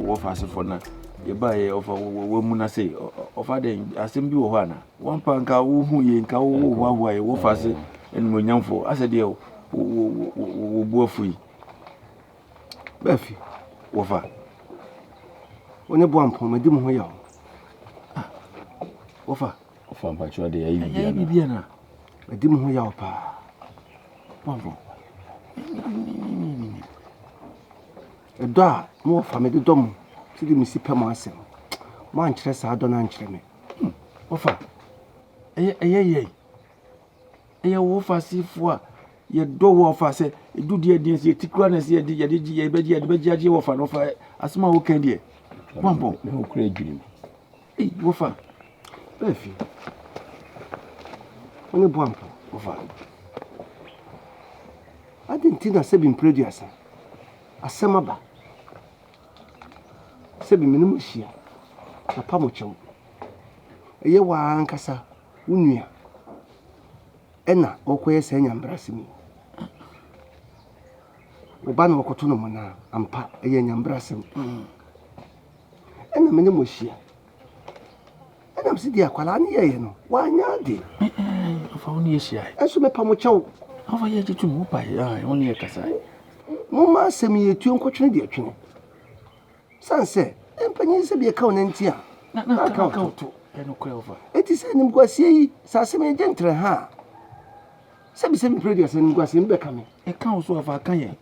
wɔfa asefoɔ na yɛbaeɛ ɔfa wamu no ase ɔfa dɛn asɛm bi wɔ hɔ ana wampa nka wohu yɛ nka wohoahoa yɛ wɔfa ase animuonyamfoɔ asɛ deɛ wo bu afu yi. Baafi. Wɔfa. Wo ne Boampɔn madi mo ho yaw. Ah, wɔfa. Wɔfa mpakyɛw de yɛayɛ biribi ana? biribi ana? Madi mo ho yaw paa. Boampɔn. Ɛdɔ a mo wɔfa mede dɔ mo sɛdeɛ mesi pɛ mo asɛm. Moankyerɛ saa dɔ no ankyerɛ me. Wɔfa. Ɛyɛ ɛyɛ yɛn. Ɛyɛ wo wɔfasefoɔ a yɛdɔ wo wɔfa sɛ ɛdu deɛ deɛ sɛ yɛti kura na sɛ yɛde yɛde gye yɛbɛgye yɛde bɛgye agye wɔfa no wɔfa asɛm a woka deɛ wampɔ. Me ho kura adwiri me. Ei wɔfa. Baafi. Wo ne Boampɔ. Wɔfa. Adɛn nti na sɛbi mprɛ aduasa asɛm aba sɛbi me ne mo ahyia mapa mo kyɛw ɛyɛ wo ara ankasa wo nua ɛna ɔrekɔyɛ saa nyambrasɛm yi. Wo ba na ɔkɔto no mmonaa, ampa, ɛyɛ nyambrasɛm. Ɛna me ne mo ahyia. Ɛna mese deɛ akwadaa no yɛeɛ no, wanyɛ ade. Ɔfa wo ne yɛhyia. Ɛnso mepa mo kyɛw. Ɔfa yɛ gye tom, wo pa yɛ, wo ne yɛ kasa. Momma asɛm yi etuo nkɔtwene deɛ twene. Sane sɛ, mpanyin sɛ bi ɛka wo nanti a, na aka wo to. Enti sɛ animguaseɛ yi, sɛ asɛm yi gye ntrɛ ha a, sɛbisɛbi mprɛ aduasa animguaseɛ no bɛka me. Ɛka wo so afa aka yɛn.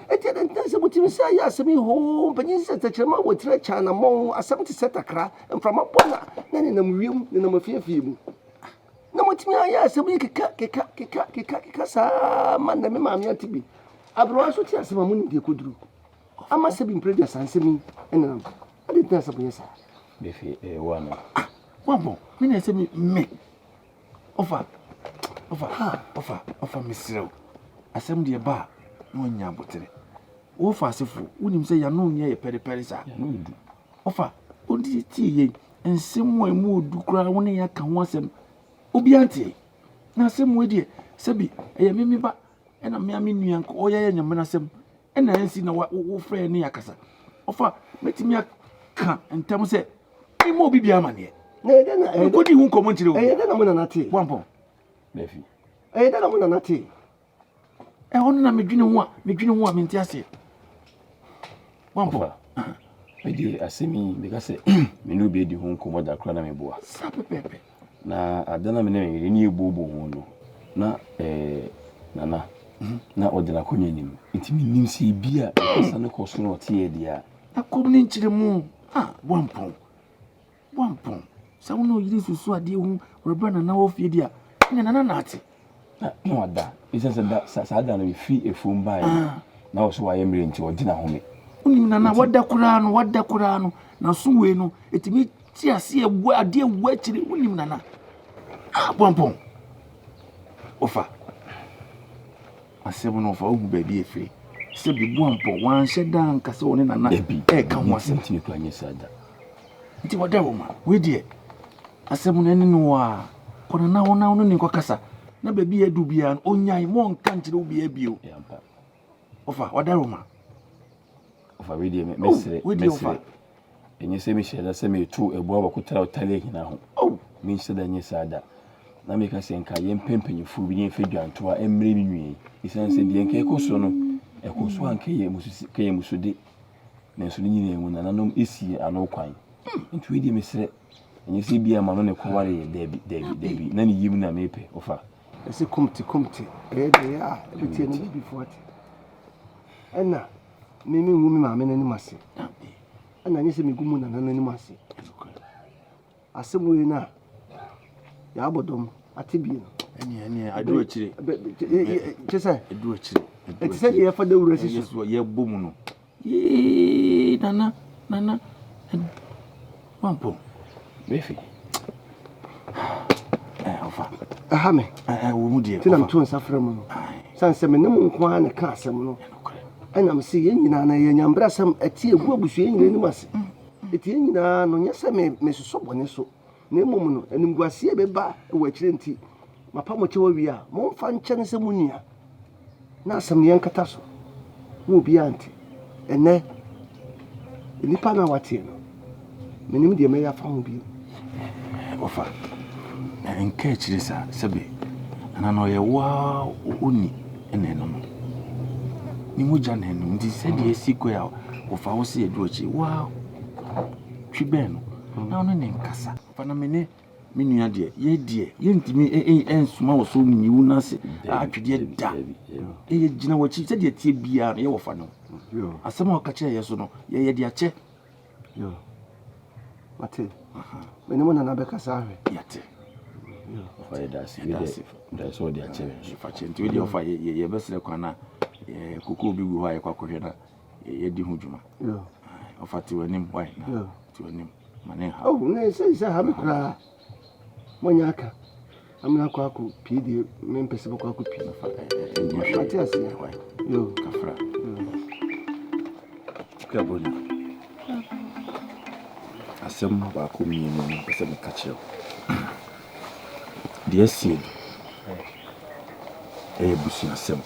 Enti adɛn nti na sɛ motumi sɛ ayɛ asɛm yi hoo, mpanyin sɛ tɛkyerɛma wɔ tiri akyɛ anammɔn, asɛm te sɛ takra, mframa bɔ na na nenam wiem, nenam afiafie mu. Na motumi ayɛ asɛm yi keka keka keka keka keka saa ma nnɛ me maame ate bi. Aberewa nso te asɛm a monim deɛ ɛkɔduru. Ama sɛbi mprɛ aduasa nsɛm yi nenam. Adɛn nti na sɛ moyɛ saa? Mefe ɛyɛ wo ana? Ah, wampɔn, me na ɛsɛ me, me. Ɔfa, ɔfa, ɔfa, ɔfa, mesrɛ wo. Asɛm deɛ ba a, na wanya abotere. Wɔfa asefo, wonim sɛ yɛano nyɛ yɛ pɛrepɛre saa. Yɛano du. Ɔfa, ɔnti tie yɛn, nsɛm a ɛmu odu koraa wo ne yɛn aka ho asɛm. Obiara ntie. Na asɛm wei deɛ, sɛbi, ɛyɛ me me ba, ɛna me a me nua nka ɔyɛ yɛ nyame asɛm. Ɛna ɛnsi na wofrɛ ne akasa. Ɔfa, mɛtumi aka ntam sɛ, memmɔ obi biara amaneɛ. Na ɛyɛ dɛn na ɛyɛ Nkɔdi ho nkɔmmɔ nkyerɛ obi. Ɛyɛ dɛn na mo nana tee? Wampɔn. Dafi. Ɛyɛ dɛn na mo nana tee? Ɛhɔ no na medwene ho a, medwene ho a mente aseɛ. Wampɔn. Mede asɛm yi meka sɛ me ne obi adi ho nkɔmmɔ da koraa na meboa. Saa pɛpɛɛpɛ. Na ada na me ne me yere ne yɛbooboo ho no, na eh, nana na ɔde n'akonnwa anim. Nti menim sɛ ebi a ɛkasa no kɔ so na ɔteɛ deɛ a. Ɛkɔm ne nkyerɛmu a wampɔn. Wampɔn. Sɛ wo ne ɔyere susu adeɛ ho reba nana wɔ fie deɛ a, ɛnna nana na ate. Na na wada. Ɛsiane sɛ da sa saa da no mefiri afuom baeɛ no, ah. na wɔ so wayɛ mmerɛ nti ɔgye n'ahome. Wonim nana wada koraa no wada koraa no n'aso wei no ɛtumi te aseɛ wu adeɛ wu akyire wonim nana. Ah, wampɔn. Ɔfa. Asɛm no ɔfa wohu baabi ɛfiri. Sɛ bi wampɔn wanhyɛ da anka sɛ ɔne nana ɛɛka ho asɛm. Ntumi kura nyɛ saa da. Nti wɔda wɔ ma wei deɛ asɛm no ɛne no wɔ a kɔ nana hɔ na wo ne ne nkɔkasa na baabi a adu biara no ɔnyae ma ɔnka nkyerɛ wo biara bio. Ɔfa wɔda wɔ ma. Ɔfa wei deɛ mɛsrɛ mɛsrɛ ɛnyɛ sɛ mehyɛ da sɛ meto ɛboa baako tra ɔtale ahina ho. Oh. Menhyɛ da nyɛ saa da. Na meka sɛ nka yɛmpɛ mpanyinfoɔ bi ne yɛmfa dwantoa mmerɛ me nua yi. Ɛsiane sɛ deɛ nka ɛkɔ so no ɛkɔ so a nka yɛ musude. Nanso ne nyinaa mu nananom sii ano kwan. Nti wei deɛ mesrɛ, ɛnyɛ sɛ ebia ma no ne kɔware yɛ, daabi, daabi, daabi, na ne yim na mepɛ, ɔfa. Ɛsɛ kumte kumte, ɛyɛ deɛ a ɛbɛtie no baabifoɔ ate. Ɛna me mengu me maame no anim ase. Ɛna nyɛ sɛ megu mu nana no anim ase. Asɛm wei no a yɛabɔ dɔm ate bi no. Ɛne ɛne adu akyire. Kyɛ sɛ. Adu akyire. Ɛte sɛ deɛ yɛfa dawuro asi so. Yɛbɔ mu no. Yee nana nana wampɔ. Mefi. Ɔfa. Ɛha me. Wɔ mu deɛ. Ti na meto nsa frɛ mu no. Sane sɛ me ne mo nko ara na ɛka asɛm no. Ɛna me se yɛn nyinaa na yɛ nyambrɛ asɛm ɛte egu abusua nyinaa anim ase. Enti yɛn nyinaa no, nyɛ sɛ mesosɔ bɔne so, na mmom no, animguaseɛ a ɛbɛba wɔ akyire nti, mapa mo kyɛw awie a, momfa nkyɛ no sɛ mo nua, na asɛm no yɛnkata so, na obiara nte. Ɛnnɛ, Nnipa no a wɔateɛ no, mennim deɛ mɛyɛ afa ho bio. Wɔfa, na nka akyire saa, sɛbe, anaa na ɔyɛ wo ara onni na ɛno no. Ne mogya na ɛno nti sɛdeɛ asi kɔ a wɔfa wo sɛ yɛdu akyi, wo ara twi bɛn no na wo ne ne nkasa. Fa na me ne Me nua deɛ, yɛ deɛ, yɛntumi nsoma wo so nyi wo nan ase atwedeɛ da. Yɛ gyina w'akyi sɛdeɛ ɛteɛ biara no, yɛ wɔfa no. Asɛm a ɔka kyerɛ yɛ so no, yɛyɛ de akyɛ. Mate. Me ne mo nana bɛkasa ahwɛ. Yɛte. Ɔfa yɛ daase. Yɛ daase ɔde akyɛ me nso. Fa kyɛ nti wode ɔfa yɛbɛsrɛ kwan na kokoo bi gu hɔ a yɛkɔ akɔhwɛ na yɛdi ho dwuma. Ɔfa te w'anim, why? Te w'anim. Ma ne nhaw. Oh, na ɛsɛ sɛ ha me koraa. Moanya aka. Amena akɔ akɔ pii deɛ mempɛ sɛ bɛkɔ akɔ pii. Mate aseɛ. Yo. Kafra. Kura bronya. Asɛm baako mmienu mepɛ sɛ meka kyerɛ wo. Deɛ asie no, ɛyɛ abusuasɛm.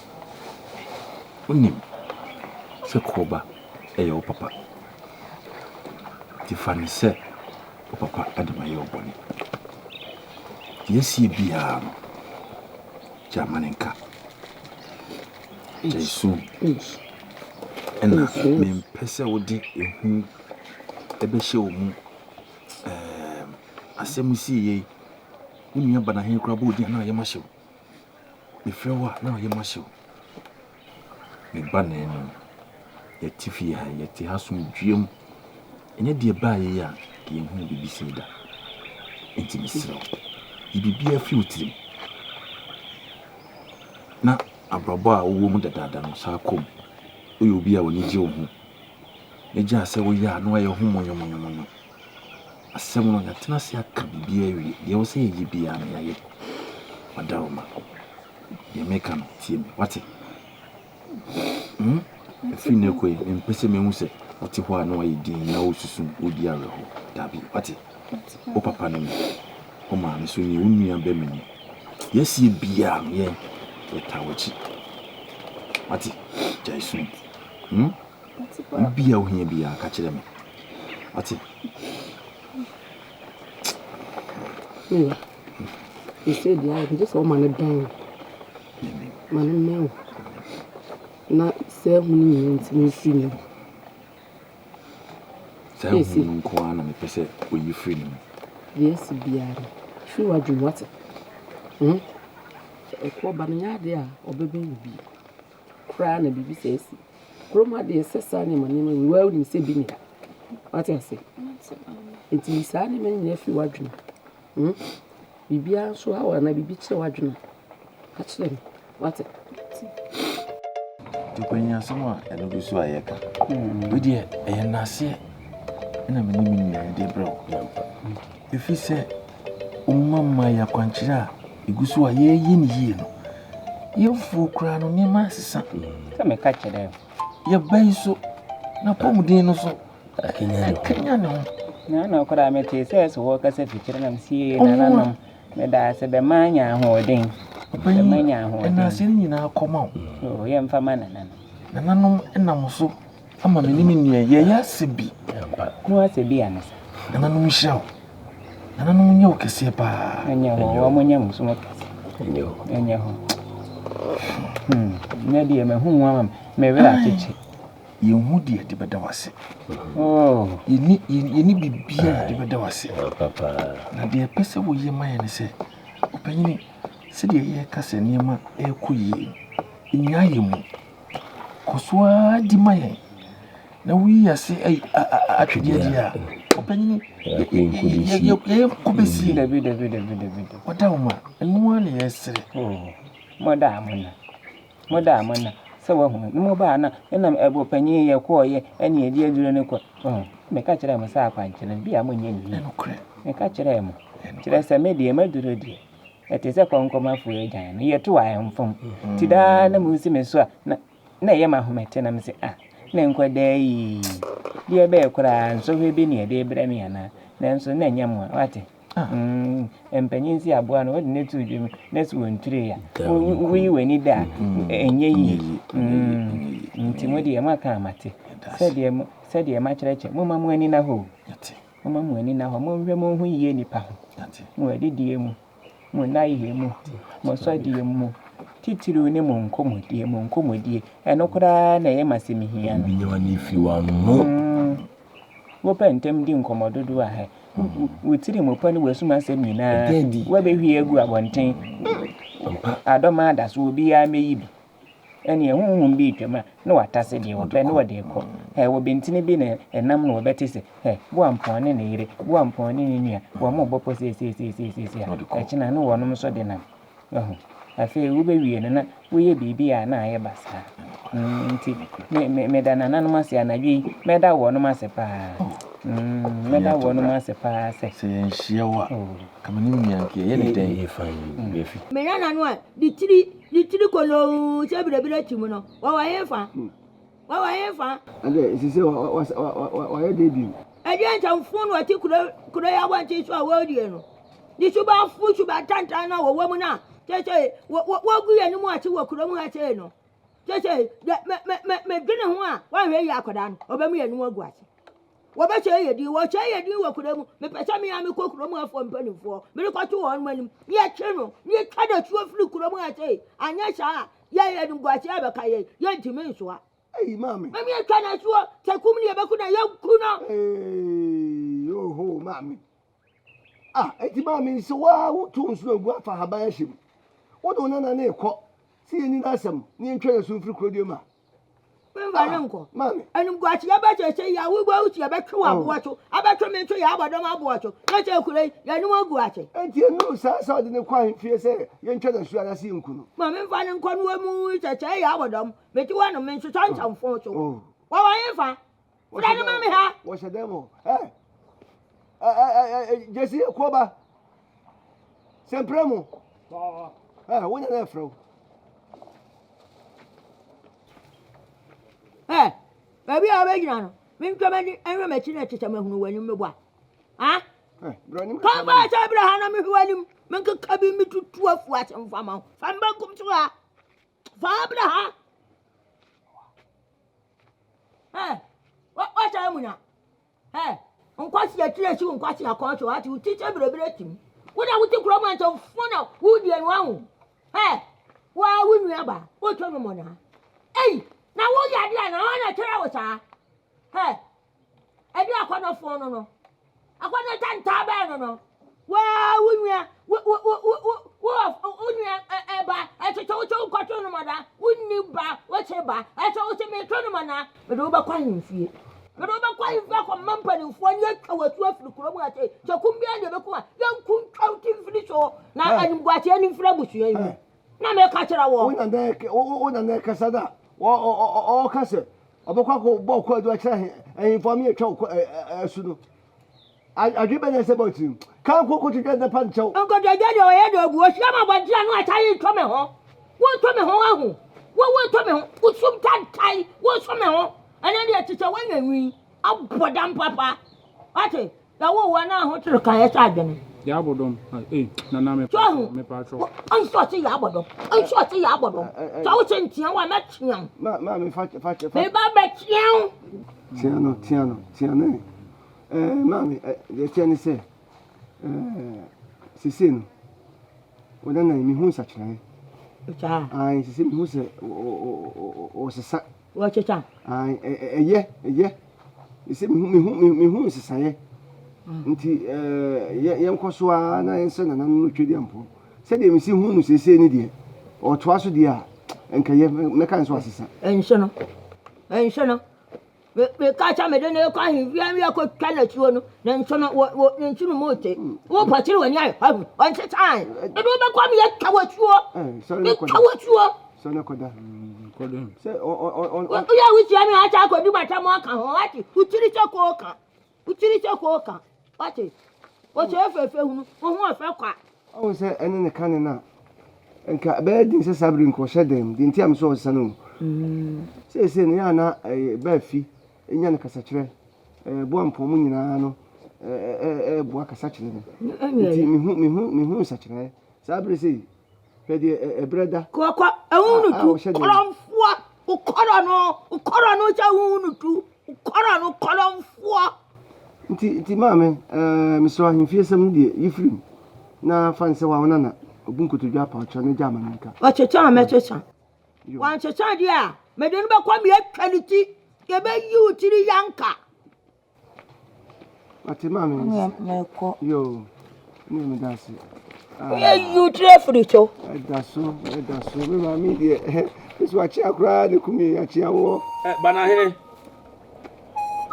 Wonim sɛ kɔɔba yɛ wo papa. Nti fa no sɛ wo papa de mayɛ wo bɔne. Deɛ asie biara no, gya ma no nka. Gyae su. Ɛna mempɛ sɛ wode ehu bɛhyɛ wo mu. Ɛɛm, asɛm sii yei, wo nua Banahen koraa bɔ wo din a na ɔyam ahye wo. Mefrɛ wo a na ɔyam ahye wo. Me ba na ɛno no. Yɛte fie ha yi, yɛte ha asomdwoeɛ mu. Ɛnyɛ deɛ ɛbaeɛ yi a, nka yɛnhuu biribi sei da. Enti mesrɛ wo, yi biribiara firi wo tirim. Na abrabɔ a wowɔ mu dadaada no, san kɔ mu. Woyɛ obi a w'ani gye wo ho. Na gyaa sɛ woyɛ a na woayɛ ho mɔnyɔmɔnyɔmɔnyɔ. Asɛm no, yɛatena ase aka biribiara awie. Deɛ ɛwɔ sɛ yɛyɛ biara no, yɛayɛ. Ɔdawoma. Deɛ meka no, tie me, wate? Hmm? Ɛfiri nnɛ kɔ yi, mempɛ sɛ mehu sɛ wote hɔ a na wayɛ din na wosusu wodi awerɛhoɔ. Dabi, wate? Wo papa ne me, wo maame so nie, wo nua bɛma ni. Yɛasie biara no, yɛn, yɛtaa w'akyi. Wate? Gyae su. Hmm? Biribi a wohia biara, ka kyerɛ me. Wate? Me Seesei deɛ ayɛ no, gye sɛ woma no bɛn wo. Ma no mmɛn wo. Na saa ehu no nyinaa ntumi mfiri ne mu. Saa ehu no nko ara na mepɛ sɛ oyi firi ne mu. Deɛ asi biara no, firi w'adwene mu, wate? Hmm? Ɛkoɔ ba no nyɛ adeɛ a ɔbɛbɛn wo bio koraa na biribi saa asi. Kurom ha deɛ sɛ saa nneɛma nneɛma wei, waa wonim sɛ bi ni ha. Wate ase? Nti yi saa nneɛma no nyinaa firi w'adwene mu. Hmm? Biribiara nso ha wo anaa biribi kyerɛ w'adwene a, ka kyerɛ me. Wate? Nti panyin asɛm a ɛno gu so a yɛka. Wei deɛ ɛyɛ nnaseɛ ɛna me ne me nua yɛde brɛ wo. Ɛfiri sɛ woma ma yɛ akwankyerɛ a ɛgu so a yɛyɛ no yie no, yɛmfuo koraa no nneɛma asesa. Sɛ meka kyerɛ Yɛba yi so na pɔmuden no so akanya ne ho. Na na koraa metee sɛ sɛ wɔkasa fikyerɛ nam sie nananom meda ase bɛma anya ahoɔden. Bɛma anya ahoɔden. Ɛnaase no nyinaa kɔma wo. Oh, yɛmfa ma nananom. Nananom nam so ama me ne me nua yɛyɛ asɛ bi. Mo asɛ bi ansa. Nananom nhyira wo. Nananom nyɛ wo kɛseɛ paa. Ɛnyɛ hɔ, wɔn nyɛ mo so mo kɛse. Ɛnyɛ hɔ. Hmm, nyɛ deɛ mahu mu ama me werɛ akyekye. Yɛnhu deɛ yɛde bɛda wo ase. Oh. Yɛnni yɛnni biribiara yɛde bɛda wo ase. Na deɛ ɛpɛ sɛ woyɛ ma yɛn ne sɛ, ɔpanyini, sɛdeɛ yɛreka sɛ nneɛma ɛrekɔ yie no, nnyaa yɛn mu. Kɔ so ara di ma yɛn. Na woyi ase atwedeɛ deɛ a, ɔpanyini, yɛyɛ nkɔ bɛsie. Dabi dabi dabi dabi. Ɔda wo ma, ɛno ara na yɛresrɛ. Oh, moda mo na. Moda a monna, sɛ wahu me. Ne mobaa na ɛnam ɛbo panyin yɛ kɔɔyɛ ɛne ɛdi aduro no kɔ. Oh, meka kyerɛɛ mo sɛ akwankyerɛ no bi a monyɛ ne yie. Meka kyerɛɛ mo. Kyerɛ sɛ me deɛ maduro deɛ. Ɛte sɛ kɔnkɔmafoɔ agyan no, yɛto a ɛmfam. Ti daa na mosi me so a, na na ɛyɛ m'ahomete na mese ah, ne nkwadaa yi. Deɛ ɛbɛyɛ koraa nsɔhwɛ bi ne ɛde brɛ me anaa. Nanso na ɛnyɛ mo a, wate. Mm, mpanyin si aboa no, wode no to dwam na sɛ wɔntire a, woyi w'ani da a, ɛnyɛ yie. Mm, nti mo deɛ moaka a mate. Sɛdeɛ mo, Sɛdeɛ makyerɛkyerɛ, momma mo ani nna hɔ o. Momma mo ani nna hɔ, monhwɛ mo ho yie nnipa ho, mo adidie mu, mo nnayɛ mu, mo sɔdeɛ mu, titiriw ne mo nkɔmmɔdie, mo nkɔmmɔdie. Ɛno koraa na ɛyɛ m'asɛm hia no. Wopɛ ntɛm di nkɔmmɔ dodoɔ a, hɛ, wo tirim pɔ ne w'asum asɛm nyinaa, woabɛhwie agu abɔnten. Adɔma ada so, obiara mmɛyi bi. Ɛnneɛ honhom bi retwam a, na watase deɛ ɔpɛ na ɔde rekɔ. Ɛ, wɔbɛntini bi na ɛnam na wɔbɛte sɛ, ɛ, Boampɔn ne ne yere, Boampɔn ne ne nua, wɔrebɔ pɔ seiseiseisei a, ɛkyena ne wɔnom nso de nam. Wahu? Afei wobɛwie no na woyɛ biribi a na ayɛ basaa. Mm, nti me, me, meda nananom ase anadwo yi, mɛda wɔnom ase paa. Mm, mɛda wɔnom ase paa sɛ. Sɛ yɛnhyia wo a, ka me ne me nua nka yɛyɛ ne dɛn? Me nana no a ne tiri ne tiri koloo sɛ birabira ti mu no, wɔwɔ hefa? Wɔwɔ hefa? Ɛnde sese wayɛ dɛn bio? Ɛdeɛn nsɛmfo na ɔte kuro kuro yi abɔnten so a wɔredie no? Ne subanfo suban tantan no a wɔwɔ mu no a seesei wɔgu yɛn anim ase wɔ kurom ha sei no, seesei me me me medwene ho a wɔanhwɛ yie akwadaa no ɔbɛmu yɛn anim agu ase. Wɔbɛsɛe yɛn din, wɔsɛe yɛn din wɔ kuro mu. Mepɛ sɛ me ara mekɔ kurom hafoɔ mpanimfoɔ, merekɔto wɔn anim, na yɛtwe no, na yɛtwa no asuo firi kurom ha sei. Anyɛ saa a, yɛn animguaseɛ a ɛbɛka yɛn, yɛntumi nsoa. Ei, maame. Mami atwa no asuo, sɛ kum ne yɛbɛku no a, yɛnku no. Ei, oho, maame. Ah, enti maame, sɛ woa woto nsono agu afa ahaban ahyɛ mu, wode wo nana no rekɔ sɛ yɛnni n'asɛm na yɛntwa no asu mfiri kuro deɛ mu a, Memfa no nkɔ. Animguaseɛ ba seesei yi a wobɔ wo ti ɛbɛtwe wo aboɔ so, abɛtwe me nso yɛ abɔdɔm aboɔ so, na sɛ kuro yi, yɛn anim agu ase. Enti ɛnnuru saa sɛ ɔde no kɔ ahemfie sɛ yɛntwa no asu anaasɛ yɛnku no. Ma memfa no nkɔ no ɔmu sɛ sɛɛ yɛ abɔdɔm, mete hɔ no mensesa nsɛmfo so. Wɔwɔ hefa? Frɛ no ma me ha. Wɔhyɛ dɛm hɔ. Ɛ ɛ ɛ ɛ Gyesi Kuoba. Sɛmprɛ mu. Ɛ wo nyɛ na ɛfrɛ wo. Ɛ baabi a wobɛgyina no, mentwa m'ani nhwɛ m'akyi na ɛte sɛ mahunu w'anim meboa. Ha? Kɔmfa sɛ berɛ ha na mehwɛ w'anim, menkeka bi metutu afu ase mfa ma wo. Fa me benkum so ha. Fa berɛ ha. Ɛ wɔsɛ mu na. Ɛ nkwasi atiri asi wo nkwasi akɔn so ate wo ti sɛ berebere tim. Wo na wote kurom a nsɛmfo na wodie no ahu. Ɛ woa wo nua ba wotɔ no mɔnaa. Ei na woyɛ adeɛ a na hwan na kyerɛ wo saa? Ɛ ɛde akɔnɔfoɔ no no. Akɔnnɔ tantaa bɛn no no? Waa wo nua wo wo wo wo wo wo wo nua ɛba ɛsɛ sɛ wosɛ wokɔto no mɔda wonni ba wose ba ɛsɛ wose meto no mɔna mede wobɛkɔ ahemfie mede wobɛkɔ ahemfie akɔma mpanimfoɔ ne atwa w'asu afiri kurom ha sei sɛ kum biara deɛ bɛkum a yɛnku ntwa wo ti mfiri so na animguaseɛ no mfiri abusua yi mu na meka kyerɛ wɔ wo nana ɛkasa da ɔka sɛ Ɔbɛkɔ akɔbɔ kwaadu akyerɛ ahemfo ama yɛatwa wo asu no. Adwene bɛn na ɛsɛ bɔ tirim? Ka nkɔ nkotodwe na pa nkyɛw. Nkotodwe deɛ ɔyɛ deɛ ɔbu. Ɔhyia me abɔnten ano asa yi nto me ho. Wonto me ho ahu. Wo wonto me ho. Wo sum tantan. Wonso me ho. Ɛnɛ deɛ te sɛ woanya nwi abɔ dam papa. Wate? Na wo wɔ na ahokyere ka ɛsɛ adwene. Yɛ abɔdɔm eh nana me pa me pa twɔ. Nso ɔse yɛ abɔdɔm nso ɔse yɛ abɔdɔm sɛ wo se ntea wo a mɛtea wo. Ma ma me fa fa fa. Me ba bɛtea wo. Tea no tea no tea no eh maame eh deɛ tea ne sɛ eh sese no wo nana yi mehu nsakyeraeɛ. Saa. Ayi sese mehu sɛ ɔsesa. Wɔkyekyɛ. Ae, ɛyɛ, ɛyɛ. Sɛ mehu, mehu, mehu nsesaeɛ. Mm. Nti ɛɛ yɛnkɔ so ara na yɛnsɛ nananom no twɛdi ampɔ. Sɛdeɛ mesi hu no seesei no deɛ, ɔtoa so deɛ a, nka yɛ mɛka nso asesa. Ɛnhyɛ no, ɛnhyɛ no. Meka sɛ mede no rekɔ ahemfie awie akɔtwa n'asuo no, ne nso no, wɔ, wɔ, ne nso no mu te. Wopɔkyere w'ani ayɛ hɔ, ɔnsesae. Mede wobɛkɔ me yɛtwa w'asuo. Metwa w'asuo. Sɛ na kɔda. Kɔda. Sɛ ɔ ɔ ɔ ɔ. Woyɛ a wohyia me akyɛ akɔdi m'atam aka ho wate. Wo tiri sɛ kooka. Wo tiri sɛ kooka. Wate. Wɔsɛ fɛfɛ hunu. Wo ho ɔfɛ kwa. Ɔhu sɛ ɛne ne kane no a, nka ɛbɛyɛ den sɛ saa bere nka ɔhyɛ dan mu. Deɛ nti a mesɛ ɔsesa no o. Seesei no, yɛ a na ɛba afi nya no kasakyerɛ. Ɛboa mpɔn mu nyinaa no ɛboa kasakyerɛ no. Nti mehu mehu mehu nsakyeraeɛ. Saa bere sei, Hwɛ deɛ ɛberɛ da. Kɔkɔ ɛhu no tu korɔmfoɔ wokɔrɔ no wokɔrɔ no sɛ hu no tu wokɔrɔ. Kɔrɔ no kɔrɔmfoɔ. Nti nti maame ɛɛ mesrɛ ahemfie sɛm no deɛ yi firi mu na fa nsɛ wa wo nana obu nkotodwe apa ɔkyerɛ no gya ama no nka. Ɔkyekya a mɛkyekya. Wankyekya deɛ a mede no bɛkɔ me atwa ne ti. Yɛbɛyi wo tiri yanka. Mate maame. Mɛkɔ. Yoo. Ne meda ase. Woyɛ yi wo tiri afiri so. Ɛda so ɛda so me maame deɛ nso akyea koraa ne kum yɛ akyea woɔ. Banahene.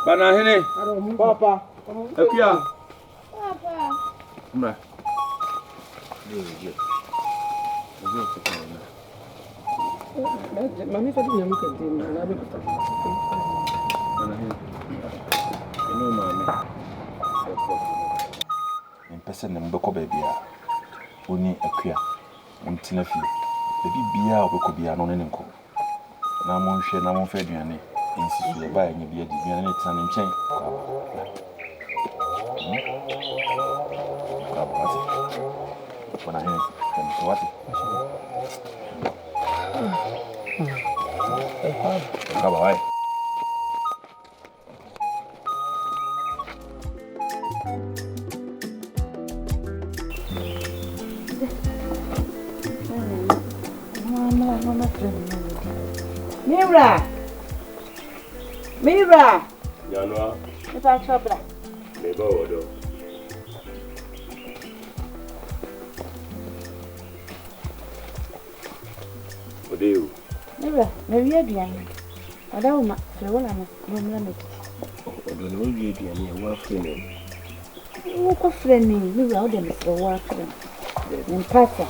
Banahene. Papa. Akua. Papa. Mra. Maame fa di nyame kɛntɛn mu na abɛkuta. Banahene. Ɛne wo maame. Mempɛ sɛ ne mobɛkɔ baabi a wo ne Akua ntena fie. Baabi biara a wobɛkɔ biara no, wo ne no nkɔ. Na monhwɛ na momfa aduane nsi so. Yɛba a yɛanya bi adi. Aduane no tena ne nkyɛn. Kɔ aba. Bra. Hmm? Kɔ aba, wate? Bɔnahene, hwɛ me so, wate? Kɔ aba, wate? Me wura! Me wura! Nyanua. Nipa kyɛ bra. Me ba wɔ dɔ. Ɔde o. Me wura, mawie aduane. Ɔda wo ma, frɛ wo nana na ɔmmra mmɛdidi. Ɔdɔ na wawie aduane a, woafrɛ no ɛ? Wokɔfrɛ no yi, me wura, wo deɛ mesrɛ wo woafrɛ no. Mempɛ asɛm.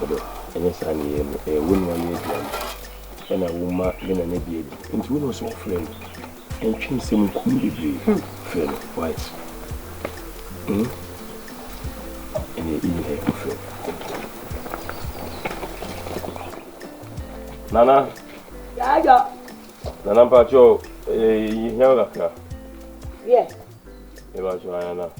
Ɔdɔ, ɛnyɛ saa na ɛyɛ no, ɛyɛ wo na woayɛ aduane, ɛna woma me nana bi adi, nti wo na ɔsɛ wofrɛ no. Ɛntwe nsɛm nku mu bebree, frɛ no, why? Hmm? Ɛnna ɛyi na yɛkɔfrɛ no. Nana. Yaaja. Nana mpakyɛ eh, yɛhia wo kakra. Yeah. Mepakyɛ nana.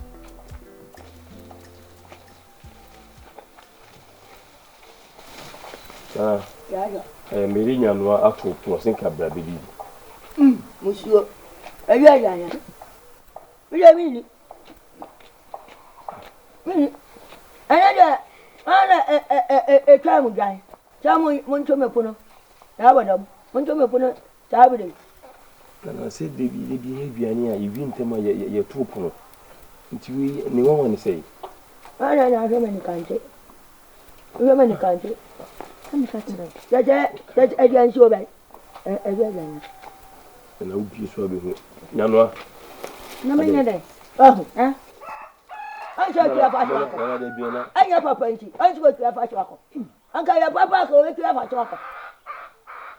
Nana. Yaaja. Eh, meri nyanoa ato pono se nka bra bɛdidi. Mm, musuo. Ɛyɛ aduane. Meyɛ menni. Menni. Ɛnɛ deɛ, ana ɛtwa mu dwan. Sɛ mo monto me pono saa bɔdɔm monto me pono saa bere yi. Na sɛ da bi da bi yɛ aduane a yɛwie ntɛm a yɛto pono nti wei ne nwanwa ne sɛe. Ana na ahwɛ m'ani kante hwɛ m'ani kante kyɛkyɛ kyɛkyɛ aduane si wɔ bɛn ɛbi aduane. Na wobie so abɛhu nyanoa. Na menyɛ dɛ. Ɔho. Ansa otua fa so akɔ. Ɛnyɛ papa nti ansa otua fa so akɔ. Anka yɛ papa anka obetua fa so akɔ.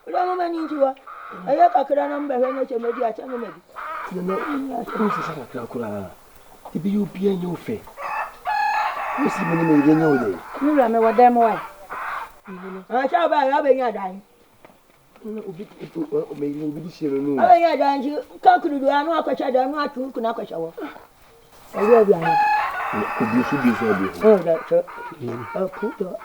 Wode mo m'ani nti hɔ. Ɛyɛ kakra na mbɛhwɛ no sɛ mɛdi asɛ no mɛdi. Nana wonsesa kakra koraa. Ebi yɛ obiara nyɛ wo fɛ. Wosi me ne me yere nyɛ wo dɛn? Me wura mewɔ dɛm wae. Sɛ ɔbaa yɛ ɔbɛnya dan. Obi Ɔbɛnya dan nti ka kurudu ano akɔhyɛ dan no ato kuna akɔhyɛ hɔ. Ɛyɛ aduane. Obi so bi so abi. Oh, da so. Ɛpo dɔ.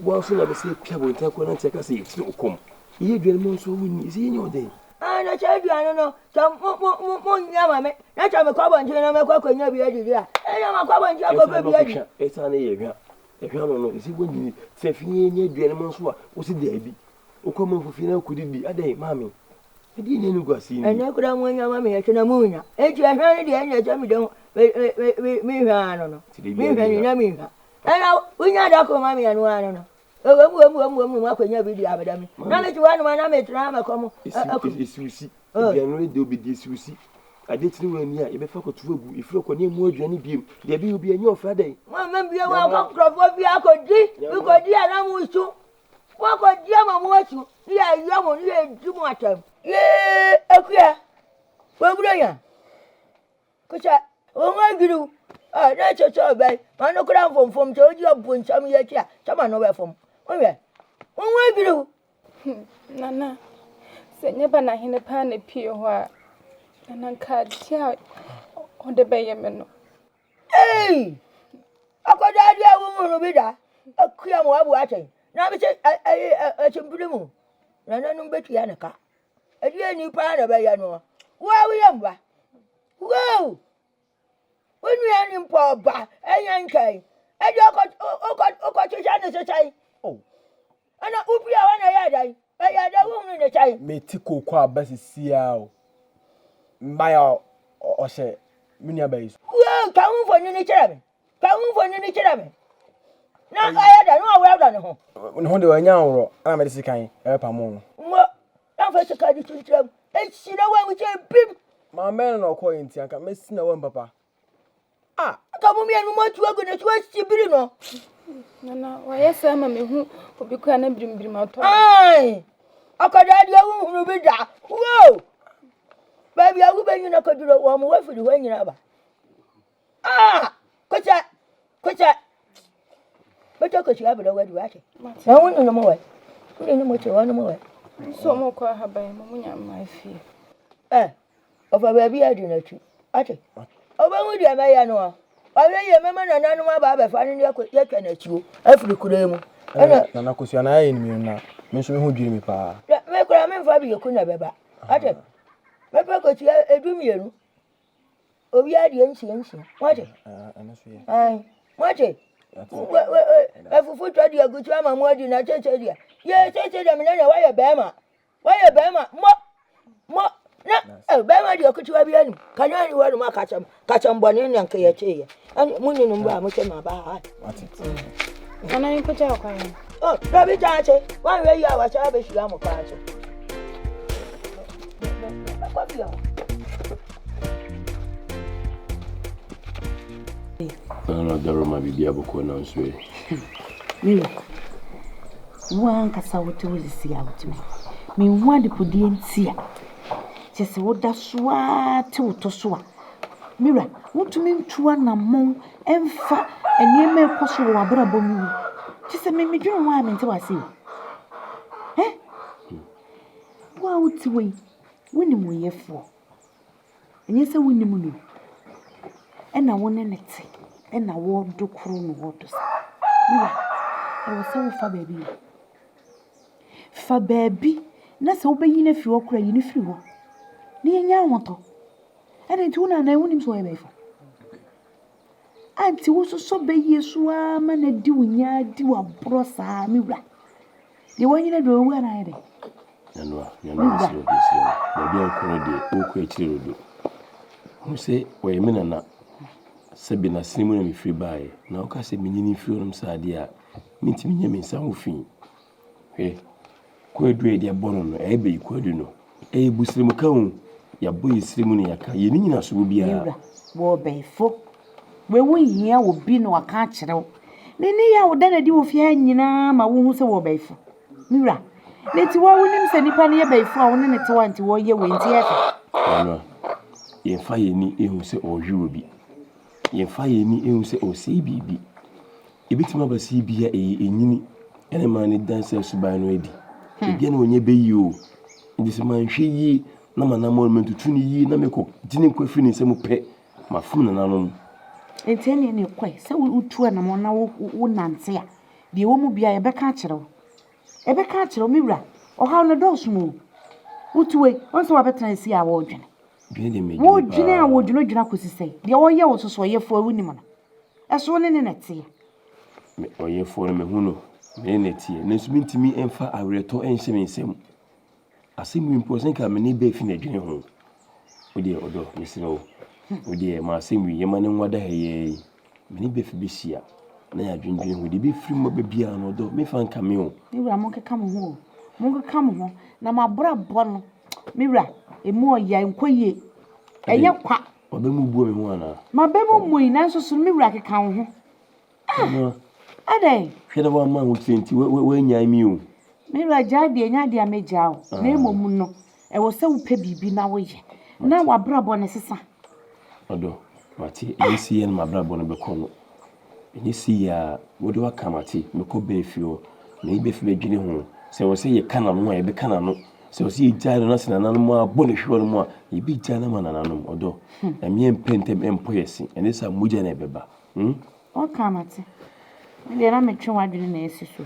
Wɔn nso na bɛsɛ pia bɔnten akɔ nante aka sɛ yɛtiri ɔkɔm. Yɛ aduane mu nso wonni sɛ yɛnyɛ ɔdɛn. Ah, na sɛ aduane no sɛ mo mo mo mo nya ma me na sɛ mekɔ abɔnten na mekɔ akɔnya bi adidi a ɛna makɔ abɔnten akɔpɛ bi adi. Ɛsan ne yɛ hwa ɛhwa no no ɛsɛ wɔnyini sɛ fi yɛnyɛ aduane mu nso a wosi daabi. Wokɔ amanfo fie na wokɔdidi adɛn maame? Ɛdeɛ nyɛ animguaseɛ nie. Ɛnnɛ koraa mo anya ma me ɛkyɛ na mo nnya. Enti ɛhwa no deɛ ɛnyɛ sɛ mede ho me hwa ano no. Me hwa ni na me hwa. Ɛna wonya da koro ma me ɛno ano no. Ɛwɔ mu wɔ mu wɔ mu wɔ mu akɔnya bi di abɛda mi. Na me te hɔ anoma na me tena ama kɔm. Esiwsi. Aduane no deɛ obɛdi esiwsi. Adeɛ kyere wɔ ani a yɛbɛfa kɔto agu. Ɛfiri ɔkɔ ne ɛmu aduane biem. Deɛ ɛbɛyɛ obi ɛnyɛ ɔfra dɛn. Mo ama mbie wɔn akɔ nkurɔfoɔ bi akɔdi. Mekɔdi a na mo su. Moakɔdi ama mo asu ne yɛayɛ mo ne yɛadi mo atɛm. Yee Akua, waburo nya. Kusa, wo ho adwiriw. Ah, na ɛsɛ sɛ ɔbɛn. Ma no kora mfomfom sɛ wodi ɔbonsam yi akyi a, sɛ ma no bɛfom. Wohwɛ, wo ho adwiriw. Hmm, Nana, sɛ nyɛ ba n'ahene paa na pie hɔ a, Nana nka adeɛ a ɔde bɛyɛ me no. Ei! Akwadaa deɛ wohunu bi da. Akua ma wabu atɛn. Na me sɛ ɛyi ɛsimpiri mu. Nananom bɛtua ne ka. Ɛdeɛ ni paa na ɛbɛyɛ no. Wo a woyɛ mba. Wow! Wo nua ni mpo ɔba ɛnyɛ nkae. Ɛdi ɔkɔ ɔkɔ ɔkɔhwehwɛ ne sesɛn. Oh. Ɛna wopie a wɔn na ɛyɛ dɛn? Ɛyɛ dɛn wohunu ne sɛn? Mete kooko aba sisi a o. Mbaeɛ a ɔhyɛ me nua ba yi so. Wow! Twa wo mfonini kyerɛ me. Twa wo mfonini kyerɛ me. Na ɛyɛ dɛn na ɔworɔworɔ ne ho? Ne ho deɛ ɔnya nworɔ ɛna mede sekan ɛbɛpamo no. Mo na mfa sika de kyinkyerɛ mu. Ɛhyira wo a wohyɛ bim. Maame no na ɔkɔɔ yɛ nti anka mɛsi na wɔn papa. Ah! Anka mo mmienu mo atu agu ne so asi biri no. Nana, wayɛ saa ma mehu obi koraa na birimbirim atɔ. Ae! Akwadaa deɛ wohunu bi da. Wow! Baabi a wobɛnyina kɔduro wɔn wafiri hɔ nyina ba. Ah! Kokyɛ! Kokyɛ! Bɛtɔ kosua abrɛ wadi wate. Na wo nunu mo wɛ. Wo nunu mo te hɔ no mo wɛ. Nso mo kɔ ahaban mo mo nya mma fie. Eh, ɔfa baabi adi n'akyi. Ate? Ɔbɛhu deɛ mɛyɛ no a. Ɔhwɛ yie mɛma nananom aba abɛfa no ne yɛatwa n'asuo afiri kuro yi mu. Ɛna nana kosua na ayɛ no mmienu na me nso me ho dwiri me paa. Me koraa memfa biako na ɛbɛba. Ate? Mɛpɛ kosua 12. Obiara deɛ nsia nsia. Moate? Ae. Moate? Afufu twa deɛ agu so ama mo adi na sese deɛ. Yɛ sese deɛ mene na woayɛ bɛrima. Woayɛ bɛrima. Mo. Mo. Na eh, bɛrima deɛ ketewa bi anim. Kanea ni hɔ nom akasɛm. Kasɛm bɔne na nka yɛteeɛ. Ɛne mo nyinom ba a mo sɛ maba ha. Nana nkɔgya ɔkwan. Oh, dabi gya ase. Woanhwɛ yie a wasan abɛhyia mo kwan so. Mɛkɔ fie hɔ. Nana Daroma biribi abɔkɔ nanso ɛ. Mary, wo ankasa wote hɔ sisi a wotumi. Menhu adekodeɛ nti a kyerɛ sɛ woda so ara te wo to so a. Me wura, wontumi ntu anammɔn mfa nneɛma a ɛrekɔ so wɔ w'abrabɔ mu yi. Kyerɛ sɛ me medwene ho a mente w'ase o. Ɛ? Wo a wote hɔ yi, wonim wo yɛfoɔ. Ɛnyɛ sɛ wonnim no o. Ɛna wo ne no te, ɛna wɔdɔ koro na wɔdɔ sa. Me wura, ɛwɔ sɛ wofa baabi o. Fa baabi na sɛ wobɛyi no afiri hɔ koraa a, yi no firi hɔ na yɛnya ahotɔ. Adɛn nti wo na anaa wonim sɛ ɔyɛ bɛyifo? Anti wososɔ bɛyie so ara ma no adi wo nya adi w'aborɔ saa me wura. Deɛ wanyina deɛ ɔwu anaa ayɛ dɛn? Nanoa, nanoa mesrɛ wo, mesrɛ wo. Baabi a wokɔ no deɛ, wokɔ akyiri dodo. Hu sɛ ɔyɛ me nana. Sɛbi n'asene mu na mefiri baeɛ. Na woka sɛ menyini mfiri hɔnom saa deɛ a, mentumi nyɛ me nsa ho fi. Hwɛ, kwaadu a yɛde abɔ no no, ɛyɛ bɛyi kwaadu no. Ɛyɛ busirimuka o. Yɛabɔ yɛn siri mu na yɛaka. Yɛnni nyinasoɔ biara. Me wura, wɔ ɔbɛɛfo. Wei wo nhia obi na waka akyerɛ wo. Ne nneyɛɛ a ɔda no adi wɔ fie ha nyinaa ma wohu sɛ wɔ ɔbɛɛfo. Me wura, na nti wo a wonim sɛ nipa no yɛ bɛɛfo a wo ne no te hɔ a nti wɔyɛ wei nti ɛyɛ fɛ? Nana, yɛmfa yɛn ani nhu sɛ ɔrehwe obi. Yɛmfa yɛn ani nhu sɛ ɔresɛe biribi. Ebetumi aba sɛ ebia ɛyɛ enyini na ɛma no dan saa suban no adi. Hmm. Ebia na ɔnyɛ bɛ yie o. Nti sɛ manhwɛ yie na m'anammɔn no mantutu no yie na mekɔ gye ne nkwa firi ne nsam pɛ, mafom nananom. Nti ɛne ne kɔe sɛ wotu anammɔn na wonante a, deɛ ɛwɔ mu biara yɛbɛka akyerɛ wo. Yɛbɛka akyerɛ wo, me wura, ɔhaw no dɔɔso o. Wotu wei, wɔn sɛ wabɛtena esi a wɔredwene. Wodwene a wɔdwene akɔsi sɛ deɛ ɔyɛ wo so so ɔyɛfoɔ wonim no. Ɛso wo ne no na ɛteɛ? Me ɔyɛfoɔ no, mahu no, me ne no teɛ, nanso mentumi mfa awerɛtɔ nhyɛ me nsam. Asɛm yi mpo, sɛ nka me ne bɛfi na ɛdwene ho. Wo deɛ, ɔdɔ, mesrɛ wo, wo deɛ, ma asɛm yi, yɛma no nwada ha yi ara yi. Me ne bɛfi bɛhyia na yɛadwendwene ho. Deɛ ɛbɛfiri mu aba biara no, ɔdɔ, memfa nka me o. Me wura, monkeka mo ho o, monkeka mo ho, na mo abrabɔ no, me wura, emu ɔya, ɛnkɔ yie, ɛyɛ kwa. W'aba mu bu me ho anaa? M'aba mu mmui, nanso so me wura keka wo ho? Ah! Adɛn? Hwɛ na woamma ahokyere nti woannyae me o. Me wura, gyae deɛ, ɛnyɛ adeɛ a mɛgyaa wo, na mmom no, ɛwɔ sɛ wopɛ biribi na woyɛ, na w'abrabɔ no sesa. Ɔdɔ, mate, ɛnyɛ sei ara na m'abrabɔ no bɛkɔ no. Ɛnyɛ sei ara, wode woaka mate, mɛkɔ bɛɛ fie hɔ, na yɛbɛ fie bɛdwene ho. Sɛ ɛwɔ sɛ yɛka n'ano a, yɛbɛka n'ano. Sɛ ɔsɛ yɛgyae no na sɛ nananom abɔ no hwe hɔ nom a, yɛbɛgyae no ama nananom. Ɔdɔ, Nyame ɛmpɛ ntɛm ɛmpɔ yɛ se, ɛne saa mogya na ɛbɛba. Hmm? Ɔka mate. Me deɛ na metwe w'adwene na asi so.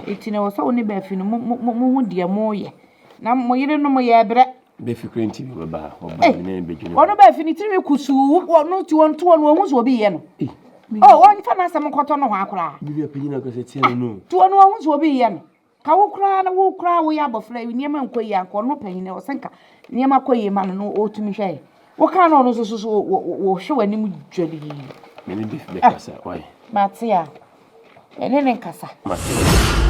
Eti na ɛwɔ sɛ wo ne Baafi no mo mo mo ho deɛ moyɛ. Na mo yerenom yɛ brɛ. Bɛfi kura nti bi ɔbɛba ha. Ɔba mi ne ne bɛdwene. Ɔno bɛfi ne tirinwi kusuu ɔno ti wɔn toɔ no ɔhu sɛ obi yɛ no. Oh, ɔnfa n'asɛm nkɔtɔ no hɔ akoraa. Bibi apanyin na ɔkasa tia no no. Toɔ no ɔhu sɛ obi yɛ no. Ka wo koraa na wo koraa woyɛ abɔfra yi nneɛma nkɔ yie anka ɔno panyin no ɔsɛ nka nneɛma kɔ yie ma no no ɔtumi hwɛ yɛ. Wokaa no ɔno nso so so wɔhwɛ w'anim dwalii. Me ne Bifi bɛkasa why? Mate a. Ɛne ne nkasa. Mate.